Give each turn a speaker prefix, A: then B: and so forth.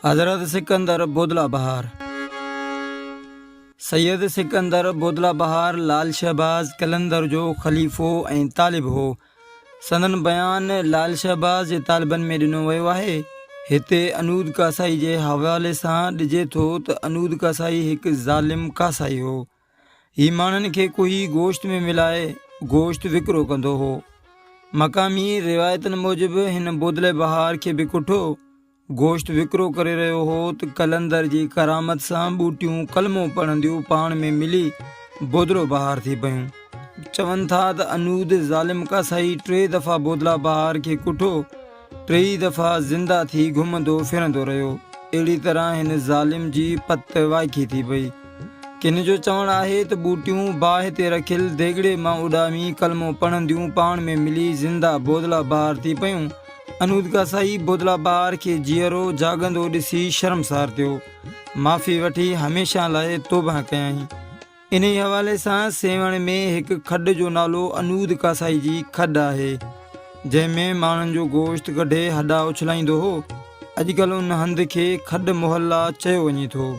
A: حضرت سڪندر بودلا بهار. سيد سڪندر بودلا بهار لال شهباز قلندر جو خليفو ۽ طالب هو. سندن بيان لال شهباز جي طالبن ۾ ڏنو ويو آهي. هتي انود ڪاسائي جي حوالي سان ڏجي ٿو ته انود ڪاسائي هڪ ظالم ڪاسائي هو. هي ماڻهن کي ڪوهي گوشت ۾ ملائي گوشت وڪرو ڪندو هو. مقامي روايتن موجب هن بودلي بهار کي به ڪٺو گوشت وڪرو ڪري رهيو هو ته قلندر جي ڪرامت سان ٻوٽيون ڪلمو پڙهنديون پاڻ ۾ ملي بودلو بهار ٿي پيون. چون ٿا ته انود ظالم ڪاسائي ٽي دفعا بودلا بهار کي ڪٺو. ٽيئي دفعا زنده ٿي گهمندو ڦرندو رهيو. اهڙي طرح هن ظالم جي پت وائکي ٿي پئي. ڪن جو چوڻ آهي ته ٻوٽيون باهه تي رکيل ديڳڙي مان اڏامي ڪلمو پڙهنديون پاڻ ۾ ملي زنده بودلا بهار ٿي پيون. انود ڪاسائي بودلا بهار کي جيئرو جاڳندو ڏسي شرمسار ٿيو. معافي وٺي هميشه لاء توبهه ڪيائين. انهيء حوالي سان سيوهڻ ۾ هڪ کڏ جو نالو انود ڪاسائي جي کڏ آهي، جنهن ۾ ماڻهن جو گوشت ڪڍي هڏا اڇلائيندو هو. اڄڪلهه ان هنڌ کي کڏ محلا چيو وڃي ٿو.